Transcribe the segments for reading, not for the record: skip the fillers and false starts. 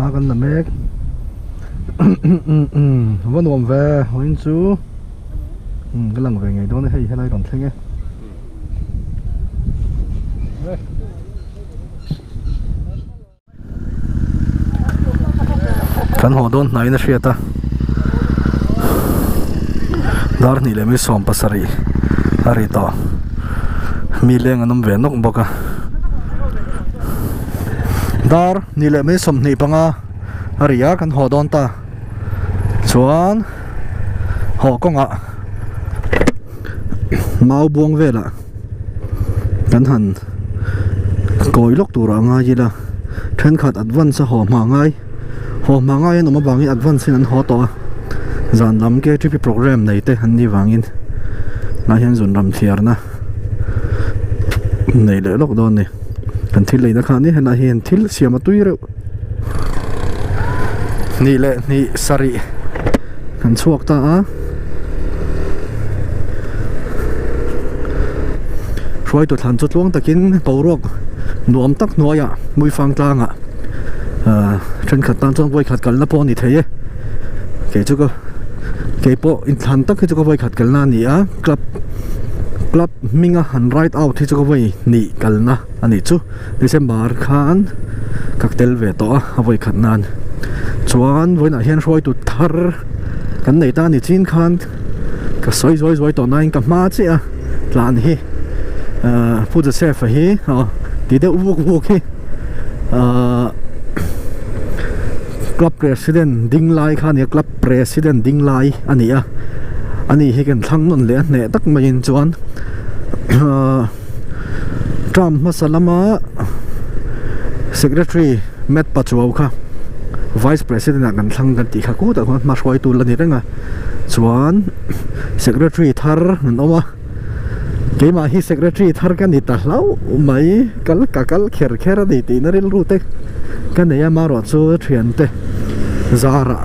Thla kan la mek a va nuam ve vawiin chu umm ka lang ve ngei dawn a hei helai rawn thleng e. Kan haw dawn hnaiin a hriat a dar hnih leh mi 70 a ri tawh mi leng an awm ve nawk bawk a dar hnih leh mi 25 a ri a kan haw dawn ta chuan haw kawngah mau buang velah. Kan han kawi lawk tur ah ngai ila thenkhat advance a haw hma ngai haw hma ngai an awm avangin advance in an haw tawh a zan lam ktp programme nei te an nih vangin tunah hian zun ram thliarna nei leh lawk dawn a ni kan thil leina kha ni helai hian thil siam a tui reuh hnih leh hnih sarih. Kan chhuak ta a hruaitu thlan chu tluang takin boruak nuam tak hnuaiah Muifang tlangah ahh thenkhat tan chuan vawikhat kalna pawh a ni thei e kei chu ka kei pawh inthlan tak hi chu ka vawikhat kalna a ni a club club hminga han ride out hi chu ka vawi hnih kalna a nih chu December khan ka tel ve tawh a a vawikhat nan chuan vawiinah hian hruaitu thar kan nei ta a ni chin khan ka sawi zuai zuai tawh nain ka hma chiah a tlan hi ahh Pu Joseph a hi aw ti deuh vuk vuk hi ahh club president ding lai kha a ni a club president ding lai a ni a ani hi kan thlang nawn leh a hneh tak maiin chuan ahh. Term hmasa lama Secretary Matt Pachuau kha Vice President ah kan thlang kan tih kha kutah khuan hma hruaitu la ni reng a chuan Secretary thar an awm a keimah hi Secretary thar ka ni ta hlauh mai kal ka kal kher kher a ni tihna rilru te ka nei a amaherawh chu thiante zarah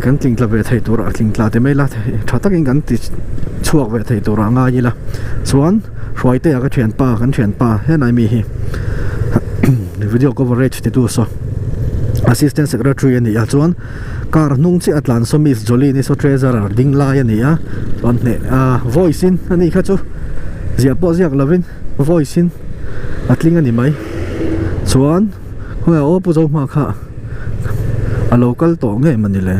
kan tlingtla ve thei turah tlingtla ti mai ila tha takin kan ti chhuak ve thei turah ngai ila. Chuan Hruaitea ka thianpa kan thianpa helai mi hi video coverage ti tu saw assistant secretary a ni a chuan car hnung chiah a tlan saw miss Jolene-i saw treasurer ding lai a ni a chuan hneh ah voice in a nih kha chu ziah pawh ziak lovin voice in a tling a ni mai chuan khawnge aw Pu Zohma kha a lo kal tawh nge mawni le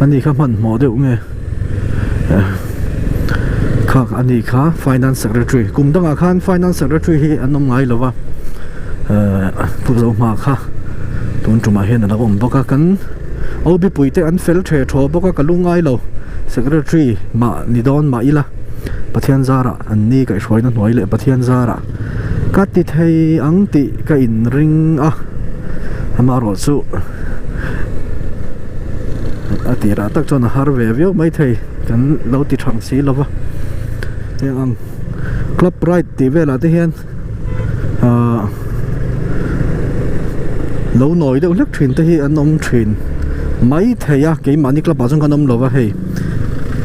ani kha hmanhmawh deuh nge kha ani kha finance secretary kum dangah khan finance secretary hi an awm ngai lo va ehh pu zohma kha tun tumah hian a lo awm bawk a kan OB pui te an fel the thaw bawk a ka lu ngai lo secretary mah ni dawn mah ila Pathian zarah an ni kaihhruaina hnuai leh Pathian zarah ka ti thei ang tih ka inring a. Amaherawh chu a tirah tak chuan a har ve viau maithei kan lo ti thang si lova heng ang club ride tih velah te hian ahh lo nawi deuh hlek thin te hi an awm thin maithei a keimahni club ah chuan kan awm lova hei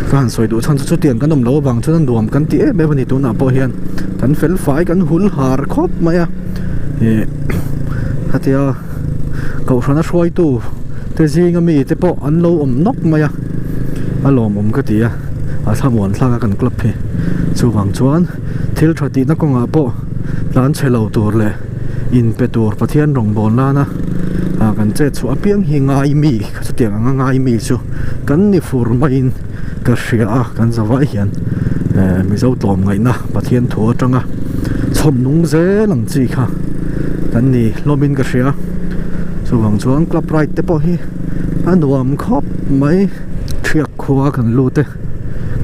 ka han sawi duh chhan chu chutiang kan awm loh avang chuan a nuam kan ti em em a ni tunah pawh hian kan fel fai kan hul har khawp mai a. Ih khatia kohhrana hruaitu te zinga mi te pawh an lo awm nawk mai a a lawmawm ka ti a a thlamuan thlak a kan club hi chuvang chuan thil tha tihna kawngah pawh tlan chhe lo tur leh inpe tur Pathian rawngbâwl nana ah kan chet chhuah apiang hi ngai mi chutiang anga ngai mi chu kan ni fur maiin ka hria a kan zavai hian eh Mizo tlawm ngaihna Pathian thu atanga chhawm nung zel ang chi kha kan ni hlawmin ka hria chuvang chuan club ride te pawh hi a nuam khawp mai thiak khua kan lut e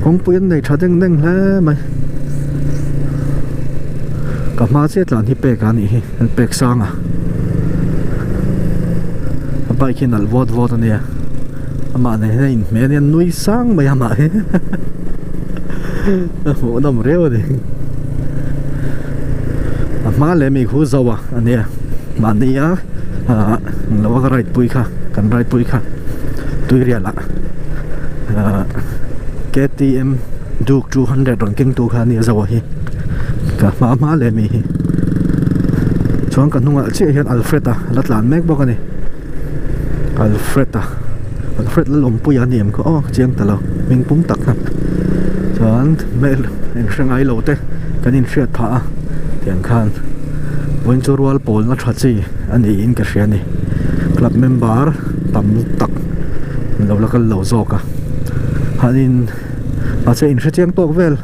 kawngpui an nei tha deng deng hle mai ka hma chiah tlan hi pek a nih hi an pek sang a a bike hi nalh vawt vawt a nia. Amah nen hian a inhmeh a nia nui sang mai amah hi a hmuhnawm riau a ni a hma leh mi khu zo a ania mahni a ah lo a ka ride pui kha kan ride pui kha tuirial ah ah K T M Duke 200 rawn keng tu kha ania zo a hi ka hma hma leh mi hi chuan ka hnungah chiah hian Alfred a la tlan mek bawk a ni. Alfred a Alfred Lalawmpuia a ni em kha aw ka chiang ta lo hming pum tak kha chuan hmel eng hre ngai lo te kan inhriat phah a tiang khan vawiin chu rual pawlna tha chi a niin ka hria a ni club member tam tak an lo la kal lo zawk a han in mahse inhre chiang tawk vel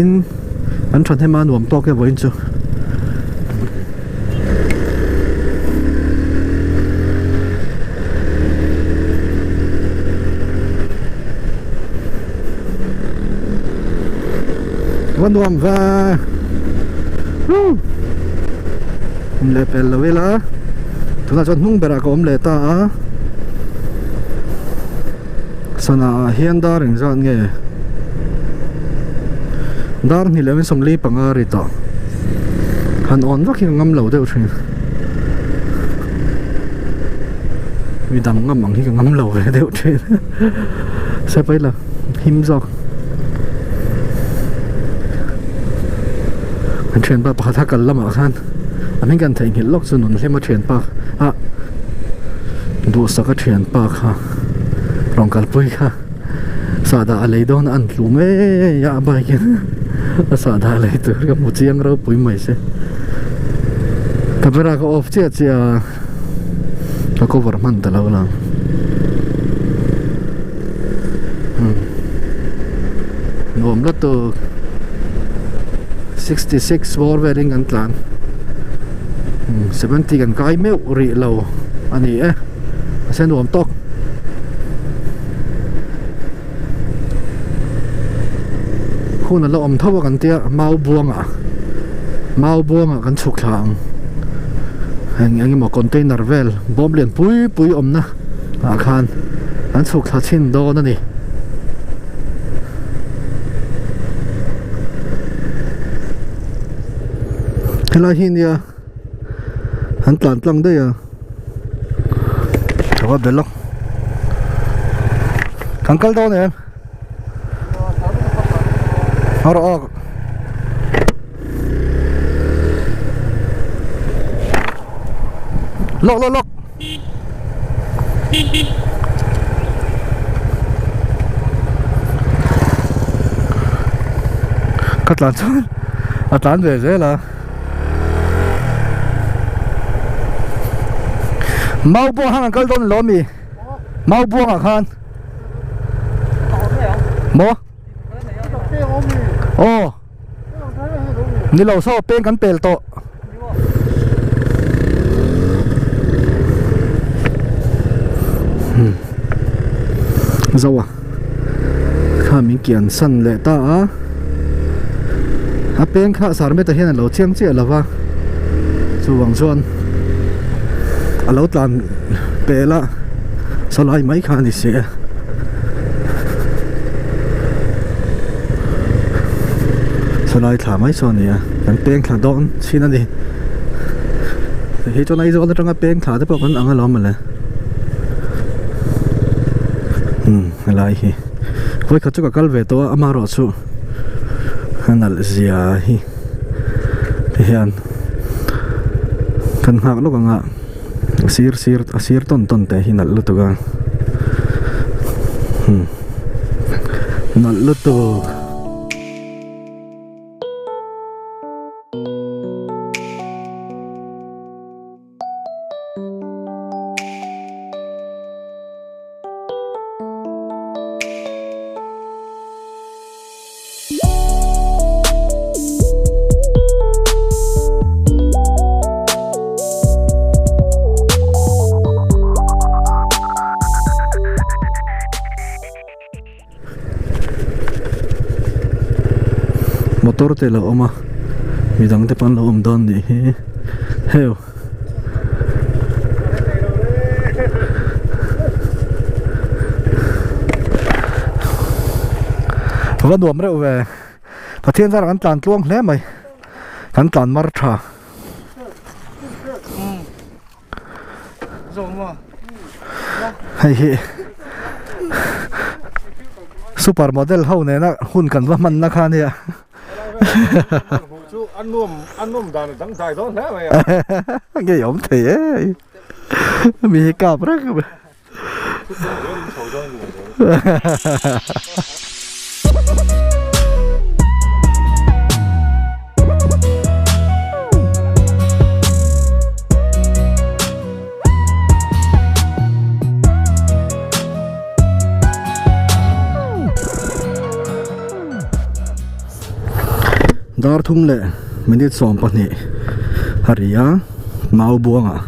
in an thahnem a nuam tawk e vawiin chu. Va nuam ve awm leh pel lo ila tunah chuan hnung berah ka awm leh ta a sana ah hian dar engzat nge dar hnih leh 45 a ri tawh han awn vak hi ka ngam lo deuh thin midang ngam ang hi ka ngam lo ve deuh thin sepai la him zawk kan thianpa pakhat a kal lamah khan a hming kan theihnghilh lawk chu Nunhlima thianpa ah duhsaka thianpa kha rawn kalpui kha sahdah a lei dawn a an tlu ngei a a bike in a sahdah a lei tur ka hmu chiang ropui mai se camera ka off chiah chiah a ka cover hman ta lo lang nuam lutuk 66 bawr velin kan tlan 70 kan kai meuh rih lo a ni e. A sen nuam tawk. Hun a la awm tho a kan tia mau buangah mau buangah kan chhuk thla ang eng eng emaw container vel bawm lian pui pui awmna ah khan an chhuk thla chhin dawn a ni. Helai hi nia an tlan tlang daih a. Ka va be lawk Kan kal dawn em A rawh awk Lawk lawk lawk Ka tlan chuan a tlan ve zel a. Mau buang hang an kal dawn lo mi mau buang ah khan maw aw ni lo saw peng kan pel tawh zo a kha min kian san leh ta a. A peng kha sarmeta hian a lo chiang chiah lo va chuvang chuan a lo tlan pel a sawlai mai kha a ni si a. Sawlai thla mai saw a ni a kan peng thla dawn chin a ni hei chuan Aizawl atanga peng thla te pawh kan ang alawm mawle umm helai hi. Vawikhat chu ka kal ve tawh a amaherawh chu a nalh zia hi ti hian kan nghak lawk ang a a sir sir a sir tawn tawn te hi nalh lutuk a umm nalh lutuk. Motor te lo awm a midang te pawh an lo awm dawn nih hi heu. Va nuam reuh ve Pathian zarah kan tlan tluang hle mai kan tlan mar tha. Hei hi super model ho nena hun kan va hman na kha nia chu an nuam an nuam dan a dang dai dawn hle mai a ngei awm thei e. Mi hi kap reng a. Dar thum leh minute 12 a ri a mau buangah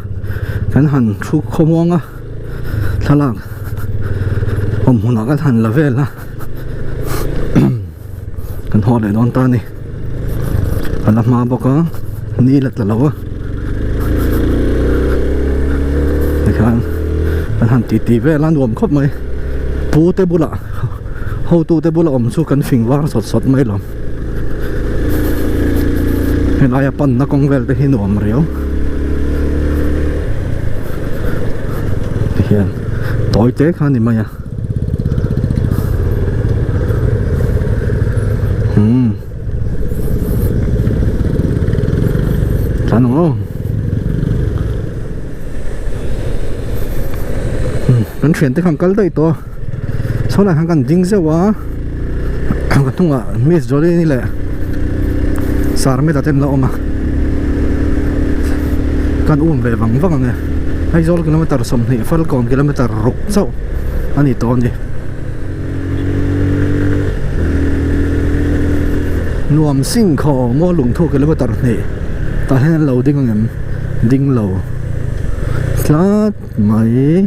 kan han thu khawmuang a thlalak awm hmunah kan han la vel a kan haw leh dawn ta a ni a la hma bawk a ni la tla lo a tikhian kan han titi vel a nuam khawp mai pu te bulah hotu te bula awm chu kan fing var sawt sawt mai lo helaia panna kawng vel te hi nuam riau tihian tawi te kha a ni mai a umm tlan ang aw kan thiante kha an kal daih tawh a saw lai khan kan ding zeuh a ka hnungah miss Jolene leh Sarmita te an la awm a kan um ve vang vang ang e Aizawl kilometer 20 Falkawn kilometer ruk chauh a ni tawh a ni nuam sing khaw maw lungthu kilometer hnih tah hian an lo ding ang em ding lo tlat mai.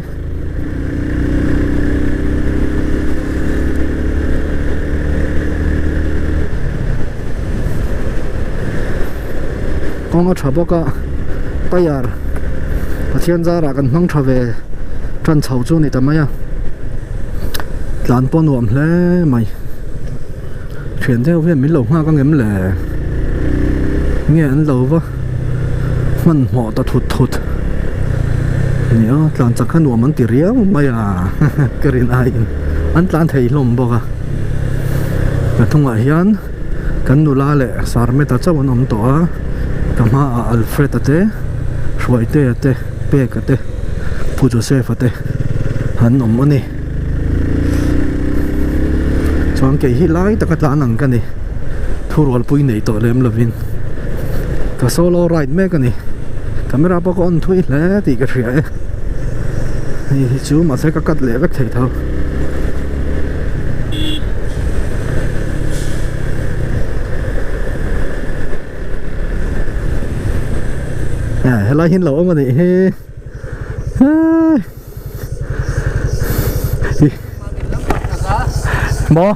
Kawng a tha bawk a tyre Pathian zarah kan hmang tha ve tan chho chu a ni ta mai a tlan pawh nuam hle mai thian deuh hian min lo nghak ang em le nge an lo va hmanhmawh ta thut thut nia tlan chak kha nuam an ti riau mai a ka rin aiin an tlan thei hlawm bawk a ka hnungah hian. Kan nula leh Sarmeta chauh an awm tawh a, ka hmaah Alfred-a te, Hruaitea te, Peka te, Pu Joseph-a te an awm a ni. Chuan kei hi lai taka tlan ang ka ni, thurualpui nei tawh lem lovin ka solo ride mek a ni. Camera pawh ka on thui hle tih ka hria e, hei hi chu mahse ka cut leh vek thei tho. Helai hi an lo awm a nih hi maw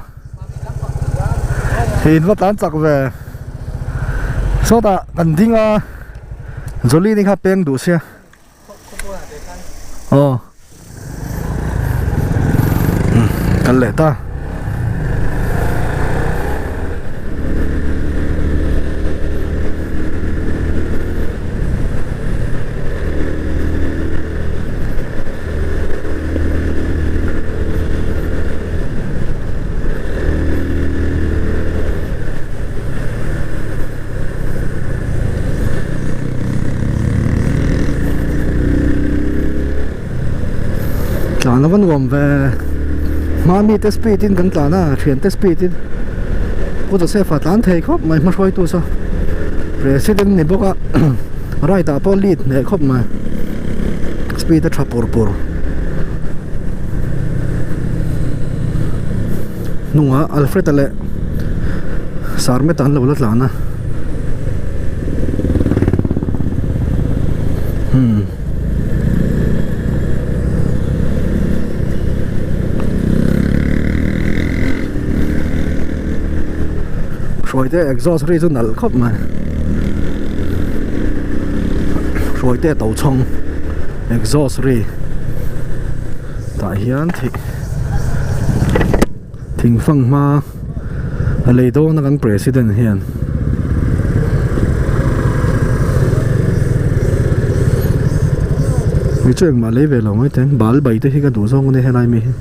in va tlan chak ve sawtah kan ding a Jolene kha peng duh sia. Aw kal leh ta Tlan a va nuam ve hma mite speed in kan tlan a thiante speed in Pu Joseph a tlan thei khawp mai hmahruaitu saw president ni bawk a right ah pawh lead hneh khawp mai speed a tha pur pur hnungah Alfred a leh Sarmeta an lo la tlan a hmm Hruaite exhaust ri chu nalh khawp mai Hruaite to chhawng exhaust ri tah hian thih thing fang hma a lei dawn a kan president hian mi chu engmah lei ve lo mai te bal bai te hi ka duh zawng a nia helai mi hi.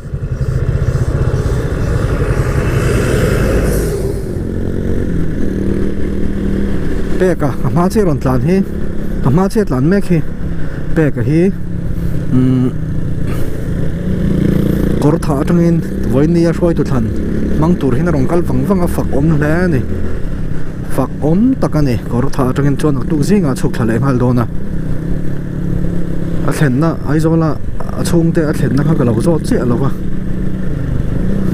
Peka a hma chiah rawn tlan hi a hma chiah tlan mek hi peka hi. Umm kawr thah atangin vawinia hruaitu thlan hmang tur hian a rawn kal vang vang a fak awm hle a ni fak awm tak a ni kawr thah atangin chuan naktuk zingah a chhuk thla leh nghal dawn a a thlenna Aizawla a chhungte a thlenna kha ka lo zawt chiah lo va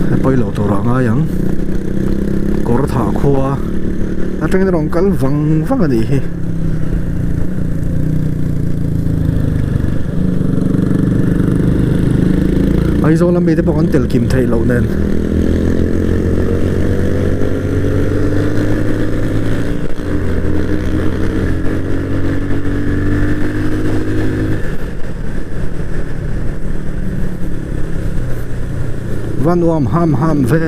he pawi lo tur ah a ngai ang kawr thah khua atangin a rawn kal vang vang a nih hi. Aizawl a mite pawh kan tel kim theih loh nen. Va nuam ham ham ve.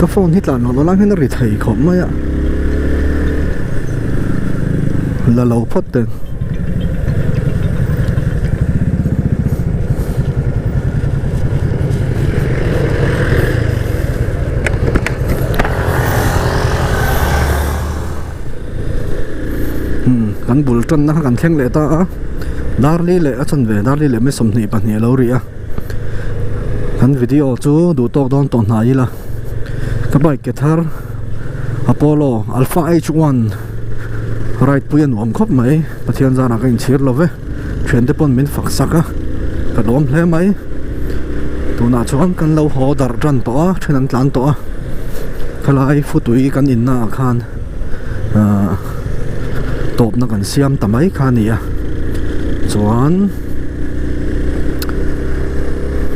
Ka phone hi tlan loh lai hian a ri thei khawp mai a la lo phawt teh. Umm kan bul tanna kha kan thleng leh ta a Darli leh a chanve Darli leh mi 22 a lo ri a kan video chu duh tawk dawn tawh hna ila ka bike ke thar Apollo Alpha H1 ride pui a nuam khawp mai Pathian zarah ka inchhir lo ve. Thiante pawn min fak sak a, ka lawm hle mai. Tunah chuan kan lo haw darh tan tawh a, then an tlan tawh a. Khalai futui kan inna ah khan ahh tawpna kan siam ta mai kha a ni a. Chuan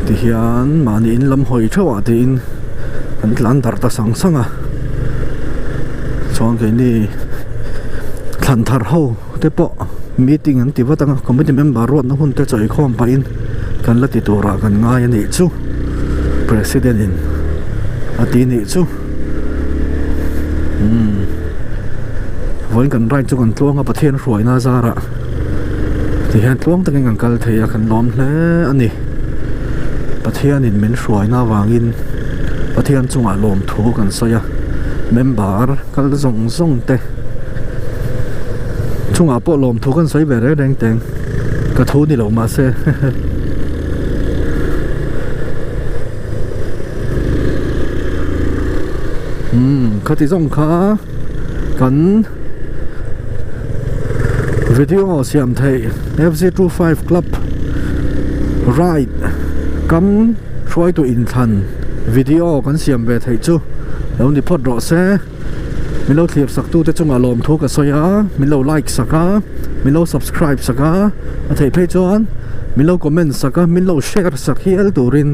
tihian mahni in lam hawi theuh ah tiin kan tlan darh ta sang sang a. Chuan keini thlan thar ho. Te pawh meeting an ti vat ang a committee member ruatna hun te chawi khawm pahin kan la ti turah kan ngai a nih chu president in a ti nih chu umm vawiin kan ride chu kan tluang a Pathian hruaina zarah tihian tluang takin kan kal thei a kan lawm hle a ni Pathianin min hruaina avangin Pathian chungah lawmthu kan sawi a member kal zawng zawng te. Chungah pawh lawmthu kan sawi ve reng reng teng ka thu ni lo mahse umm khati zawng kha kan video siam theih F_Z25 club ride kam hruaitu inthlan video kan siam ve theih chu lo ni phawt rawh se. Min lo thlir sak tute chungah lawmthu ka sawi a, min lo like sak a, min lo subscribe sak a, a theih phei chuan min lo comment sak a, min lo share sak hial turin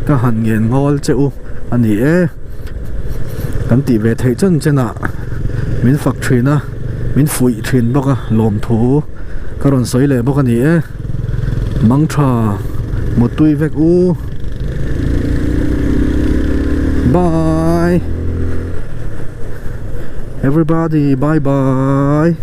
ka han ngen ngawl che u a ni e. Kan tih ve theih chen chenah min fak thin a, min fuih thin bawk a, lawmthu ka rawn sawi leh bawk a ni e. Mangtha mutui vek u. Bye. Everybody, bye bye.